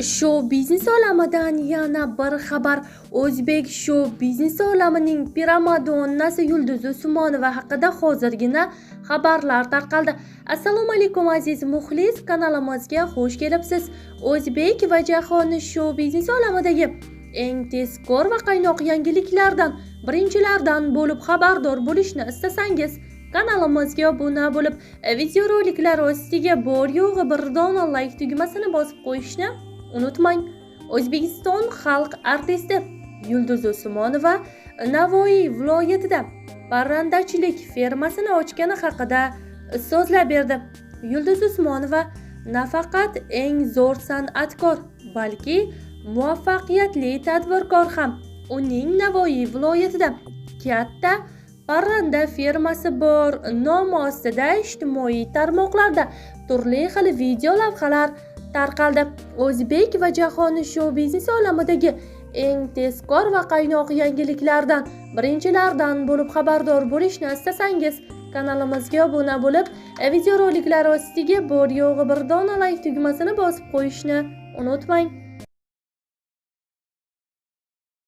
Shou biznes olamidan yana bir xabar. O'zbek shou biznes olamining primadonnasi Yulduz Usmonova haqida hozirgina xabarlar tarqaldi. Assalomu alaykum, aziz muxlis, kanalimizga xush kelibsiz. O'zbek va jahon shou biznes olamidagi eng tezkor va qaynoq yangiliklardan birinchilardan bo'lib xabardor bo'lishni istasangiz, kanalimizga obuna bo'lib, videoroliklar ostiga bor yo'g'i bir dona layk tugmasini bosib qo'yishni unutmang. O'zbekiston xalq artisti Yulduz Usmonova Navoiy viloyatida parrandachilik fermasini ochgani haqida so'zlab berdi. Yulduz Usmonova nafaqat eng zo'r san'atkor, balki muvaffaqiyatli tadbirkor ham. Uning Navoiy viloyatida katta parranda fermasi bor nomi ostida ijtimoiy tarmoqlarda turli xil video lavhalar tarqaldi. O'zbek va jahon shou biznes olamidagi eng tezkor va qaynoq yangiliklardan birinchilardan bo'lib xabardor bo'lishni istasangiz, kanalimizga obuna bo'lib, videoroliklar ostiga bor yo'g'i bir dona layk tugmasini bosib qo'yishni unutmang.